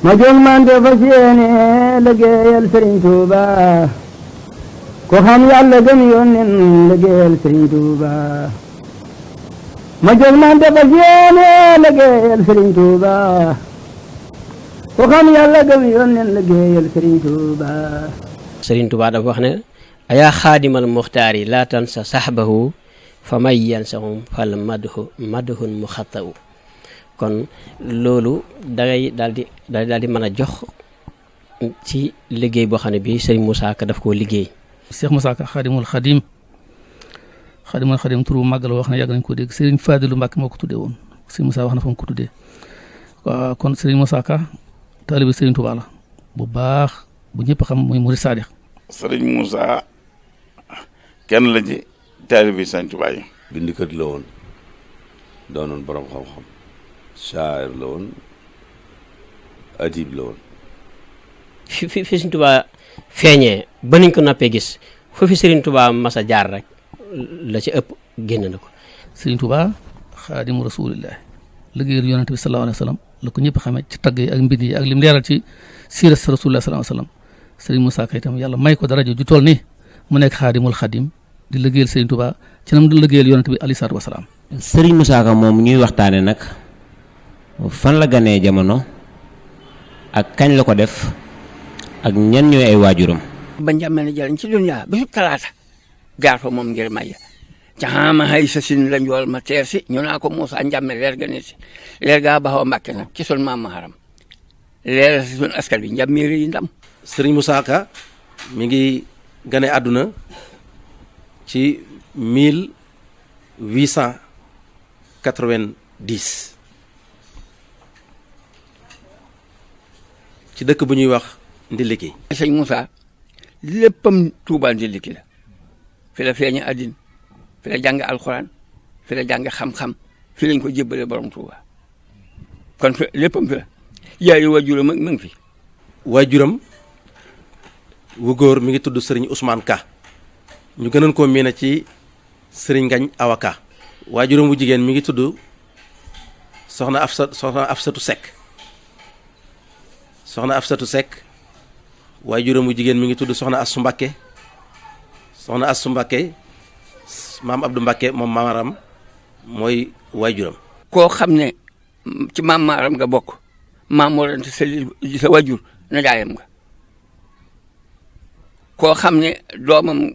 ma jóg man de fas yéene liggéeyal Sëriñ Tuuba ko xam Yàlla gëm yónneen liggéeyal Sëriñ Tuuba ma jóg man de fas yéene liggéeyal Sëriñ Tuuba ko xam Yàlla gëm yónneen liggéeyal Sëriñ Tuuba. Sëriñ Tuuba dafa wax ne ayaa xaadimal muxtaar yi laa tansa saxbahu fa may yansahum fal madhun mu xattawu kon loolu dangay daal di mën a jox ci liggéey boo xam ne bii Serigne Moussa Ka daf koo liggéey. Cheikh Moussa Ka xaadimul xadim turu màggal wax ne yàgg nañ ko dégg Serigne Fadilu Mbàkke moo ko tuddee woon Serigne Moussa wax na fa mu ko tuddee waaw kon Serigne Moussa Ka taalibi Serigne Touba la bu baax bu ñëpp xam muy murid saadix. Serigne Moussa kenn la ci taalibi Serigne Touba yi. bindikat la woon doonoon borom xam-xam shaa'ir la woon adib la woon. fi Serigne Touba feeñee ba niñ ko noppee gis foofu Serigne Touba masa jaar rek la ci ëpp génn na ko. Serigne Touba xaadimu rasulillah liggéeyal yonent bi sallallahu alayhi wa sallam la ko ñëpp xamee ci tagg yi ak mbind yi ak lim leeral ci siira rasulillah sallallahu alayhi wa sallam Serigne Moussa Ka itam yàlla may ko daraja ju toll nii mu nekk xaadimul xadim di liggéeyal Serigne Touba ci nam di liggéeyal yonent bi alayhi salaatu wa salaam. Serigne Moussa Ka moom ñuy waxtaane nag fan la ganee jamono ak kañ la ko def ak ñan ñooy ay waajuram. ba njàmmee ne jëriñ ci dunya bisu talaata jaar fa moom ngir may caxaama hay sa sin la njool ma teer si ñu naa ko Moussa njàmme leer ga ne si leer gaa baxaw Mbàkke nag ci sun maam Maharam leer si sun askan bi njàmmeeri yi ndam. Serigne Moussa Ka mi ngi gane àdduna ci 1890 ci dëkk bu ñuy wax Ndiliki. sëñ Moussa léppam Tuubaa Ndiliki la fi la feeñe àddina fi la jàng alxuraan fi la jàng xam-xam fi lañ ko jébbale borom Tuubaa kon fi léppam fi la yaayu waajuram ma ngi fi. waajuram wu góor mi ngi tudd Serigne Ousmane Ka ñu gënoon koo miine ci Serigne Ngagne Awa Ka. waajuram wu jigéen mi ngi tudd soxna Afsatu Seck waajuram wu jigéen mi ngi tudd soxna Assu Mbakke maam Abdou Mbakke moom maamaram mooy waajuram. koo xam ne ci maam maaram nga bokk maam moo doon sa waajur na jaayam nga koo xam ne doomam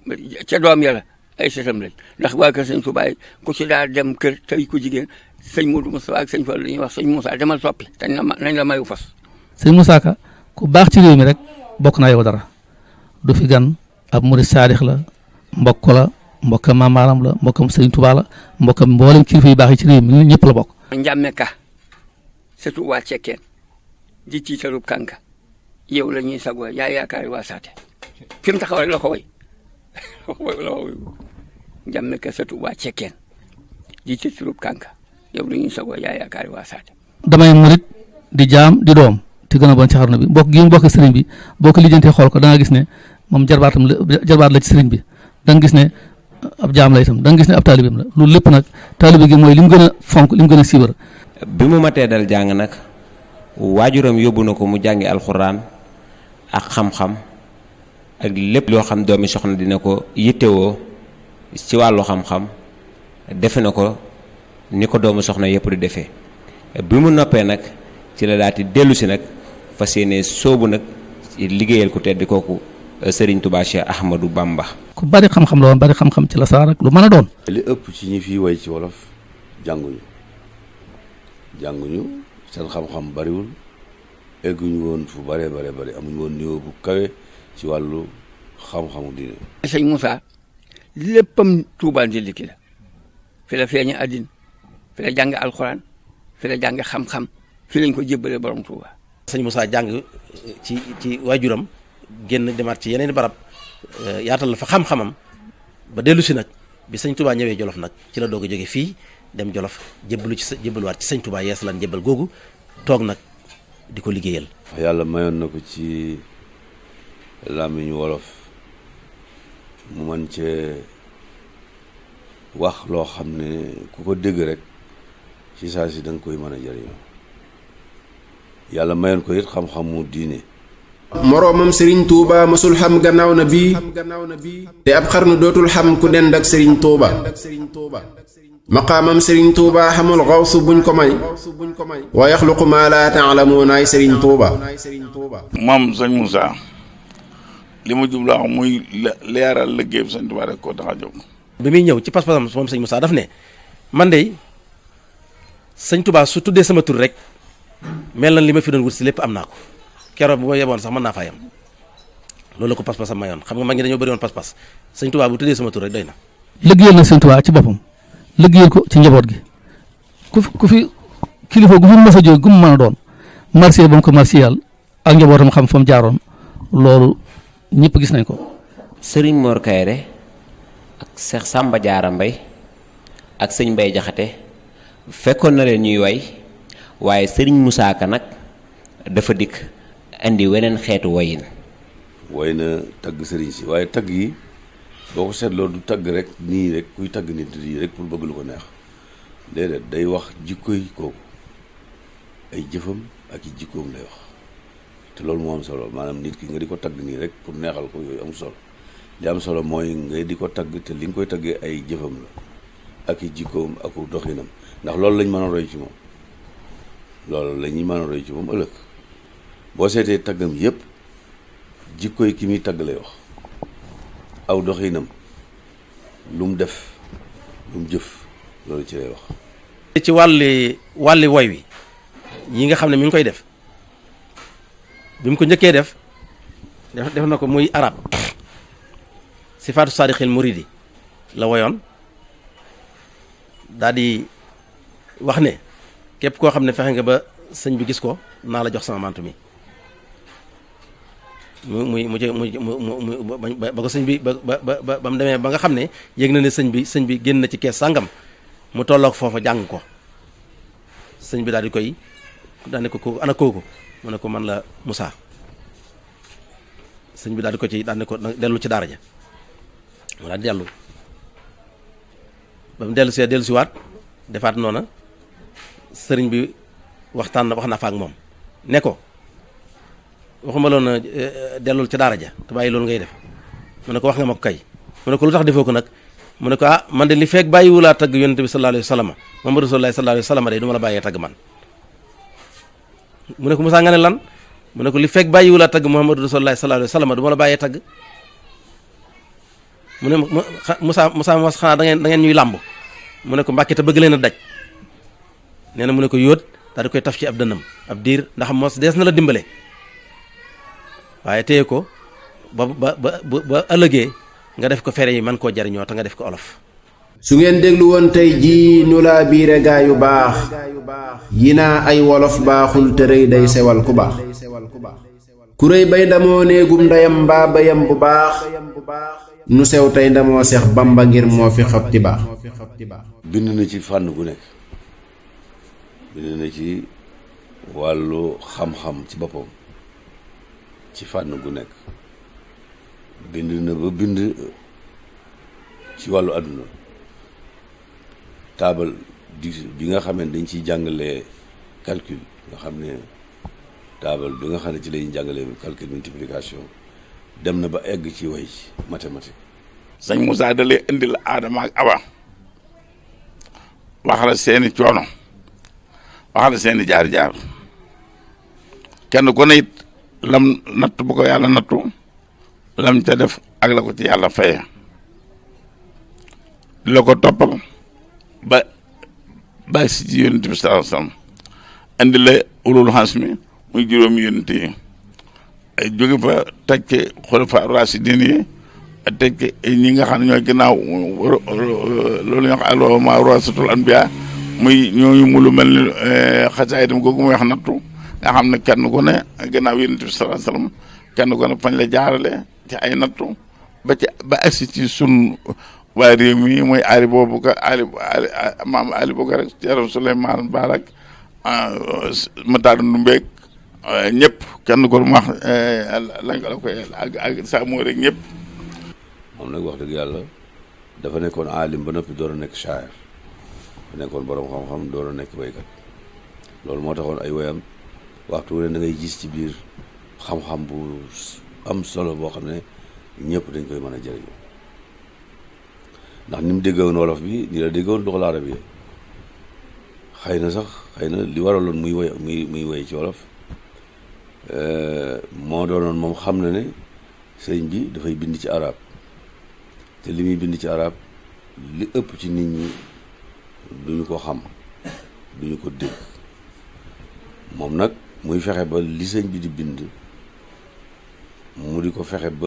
ca doom ya la ay sëtam lañ ndax waa kër sëñ Touba ku ci daal dem kër tey ku jigéen sëñ Modou Moussa ak sëñ Fall la ñuy wax sëñ Moussa demal soppi te nañ la mayu fas. sëñ Moussa Ka ku baax ci réew mi rek bokk naa yow dara du fi gan ab murid saadix la mbokk la mbokkam maamaaram la mbokkam sëñ Touba la mbokkam mboolem kilifa yu baax yi ci réew mi ñëpp la bokk. Njàmme Ka surtout waa Cekkeen di tiitarub kànka yow la ñuy sagoo yaa yaakaari waa saate fi mu taxaw rek la ko way Njàmme Ka surtout waa Cekkeen di tiitarub kànka yow la ñuy sagoo yaa yaakaari waa saate. damay murid di jaam di doom te gën a bon ci xarnu bi mbokk gi mu bokk sëriñ bi boo ko lijjantee xool ko da nga gis ne moom jarbaat la ci sëriñ bi da nga gis ne ab jaam la itam da nga gis ne ab taalibim la loolu lépp nag taalibe gi mooy li mu gën a fonk li mu gën a siiwar. bi mu matee dal jàng nag waajuram yóbbu na ko mu jàngi alxuraan ak xam-xam ak lépp loo xam doomi soxna dina ko yittewoo ci wàllu xam-xam defe na ko ni ko doomu soxna yëpp di defee bi mu noppee nag ci la daati dellu si nag fas yéene soobu nag liggéeyal ku tedd kooku Serigne Touba Cheikh Ahmadou Bamba. ku bari xam-xam la woon bari xam-xam ci la saa rek lu mën a doon. li ëpp ci ñi fi way ci wolof jànguñu seen xam-xam bariwul egguñu woon fu bari amuñu woon niveau bu kawe ci wàllu xam-xamu diine. sëñ Moussa léppam Tuubaa Ndiliki la fi la feeñe àddina fi la jàng alxuraan fi la jàng xam-xam fi lañ ko jébbale borom Tuubaa. sëñ Moussa jàng ci waajuram génn demaat ci yeneen barab yaatal la fa xam-xamam ba dellu si nag bi sëñ Touba ñëwee Jolof nag ci la doog a jóge fii dem Jolof jébbaluwaat ci sëñ Touba yeesalaan jébbal googu toog nag di ko liggéeyal. yàlla mayoon na ko ci làmmiñu wolof mu mën cee wax loo xam ne ku ko dégg rek ci saa si da nga koy mën a jëriñoo yàlla mayoon ko it xam-xamu diine. moroomam sëriñ Touba mësul xam gannaaw na bii te ab xarnu dootul xam ku dend ak sëriñ Touba maqaamam sëriñ Touba xamul xawsu buñ ko may wa yaxluqu maa laa ta'lamuunaay sëriñ Touba. moom sëñ Moussa li ma jublu wax muy leeral liggéeyam sëñ Touba rek koo tax a jóg. bi muy ñëw ci pas-pasam moom sëñ Moussa daf ne man de sëñ Touba su tuddee sama tur rek mel na li ma fi doon wut si lépp am naa ko. keroog bu ma yeboon sax mën naa faa yem loolu la ko pas-pasam mayoon xam nga mag ñi dañoo bëri woon pas-pas sëñ Tuubaa bu tuddee sama tur rek doy na. liggéeyal nag sëñ Tuubaa ci boppam liggéeyal ko ci njaboot gi ku fi kilifa gu fi mës a jóge gu mu mën a doon marché ba mu ko marché yàlla ak njabootam xam fa mu jaaroon loolu ñëpp gis nañ ko. Serigne Mor Kayre ak Cheikh Samba Diarra Mbaye ak sëñ Mbaye Jaxate fekkoon na leen ñuy way waaye Serigne Moussa Ka nag dafa dikk andi weneen xeetu woyin. woy na tagg sëriñ si waaye tagg yi boo ko seetloo du tagg rek nii rek kuy tagg nit yi rek pour bëgg lu ko neex déedéet day wax jikkoy kooku ay jëfam ak i jikkoom lay wax te loolu moo am solo maanaam nit ki nga di ko tagg nii rek pour neexal ko yooyu am solo li am solo mooy ngay di ko tagg te li nga koy taggee ay jëfam la ak i jikkoom ak doxinam ndax loolu lañ mën a roy ci moom loolu la ñuy mën a roy ci moom ëllëg boo seetee taggam yépp jikkoy ki muy tagg lay wax aw doxinam lu mu def lu mu jëf loolu ci lay wax. ci wàlli woy wi yi nga xam ne mi ngi koy def bi mu ko njëkkee def na ko muy arab sifaatu saadixil muridi la woyoon daal di wax ne képp koo xam ne fexe nga ba sëñ bi gis ko naa la jox sama mantu mi ba ko sëñ bi ba mu demee ba nga xam ne yëg na ne sëñ bi génn na ci kees sàngam mu tolloog foofa jàng ko sëñ bi daal di koy daal ne ko ana kooku mu ne ko man la Moussa sëñ bi daal di ko ci daal ne ko dellu ci daara ja mu daal di dellu ba mu dellu si waat defaat noona sëriñ bi wax na fa ak moom ne ko waxuma loon dellul ci daara ja te bàyyi loolu ngay def mu ne ko wax nga ma ko kay mu ne ko lu tax defoo ko nag mu ne ko man de li fekk bàyyiwulaa tagg yonente bi sallallahu alayhi wa sallam Muhammadu Rasulullahi sallallahu alayhi wa sallam de du ma la bàyyee tagg man mu ne ko Moussa nga ne lan mu ne ko li fekk bàyyiwulaa tagg Muhammadu Rasulullahi sallallahu alayhi wa sallam du ma la bàyyee tagg mu ne Moussa mos xanaa da ngeen ñuy làmb mu ne ko Mbàkke te bëgg leen a daj nee na mu ne ko yóot daal di koy taf ci ab dënnam ab diir ndax mos dees na la dimbale waaye téye ko ba ëllëgee nga def ko fere yi man koo jariñoo te nga def ko olof. su ngeen déglu woon tey jii nu laa biire gaa yu baax yi naa ay wolof baaxul te rëy day sewal ku baax ku rëy bay ndamoo néegum ndeyam mbaa bayam bu baax nu sew tey ndamoo Seex Bamba ngir moo fi xotti baax. bind na ci fànn gu nekk bind na ci wàllu xam-xam ci boppam ci fànn gu nekk bind na ba bind ci wàllu àdduna taabal bi nga xam ne dañ ciy jàngalee calcul nga xam ne taabal bi nga xam ne ci lañuy jàngalee calcul multiplication dem na ba egg ci way mathématique. sëñ Moussa da lay indi la Aadama ak Awa wax la seeni coono wax la seeni jaar-jaar kenn ku ne it lam natt bu ko yàlla nattu lam ca def ak la ko ci yàlla faye la ko toppal ba si ci yonent bi sallallahu alayhi wasallam indi la ulul hasmi muy juróomi yonent yi ay jóge fa teg ci xulafa rashidin yi teg ci ñi nga xam ne ñooy ginnaaw loolu ñoo xam ne ma warasatul anbiya muy ñooñu mu lu mel ni xasaay dem googu muy wax nattu nga xam ne kenn ku ne ginnaaw yonent bi sallallahu alayhi wasallam kenn ku ne fañ la jaarale ci ay nattu ba agsi ci sun waa réew mi mooy Ali boobu maam Ali Boubacar rek Thierno Souleymane Barak Matar Ndumbeeg ñëpp kenn ko mu wax lañ ko la koy ak sa moo rek ñëpp. moom nag wax dëgg yàlla dafa nekkoon aalim ba noppi door a nekk shaayir dafa nekkoon borom xam-xam door a nekk baykat loolu moo taxoon ay woyam waxtu wu ne da ngay gis ci biir xam-xam bu am solo boo xam ne ñëpp dañ koy mën a jëriñoo ndax ni mu déggoon wolof bi ni la déggoon luxal arabiya xëy na li waraloon muy woy ci wolof moo doonoon moom xam na ne sëriñ bi dafay bind ci arab te li muy bind ci arab li ëpp ci nit ñi duñu ko xam duñu ko dégg moom nag muy fexe ba li sëñ bi di bind mu di ko fexe ba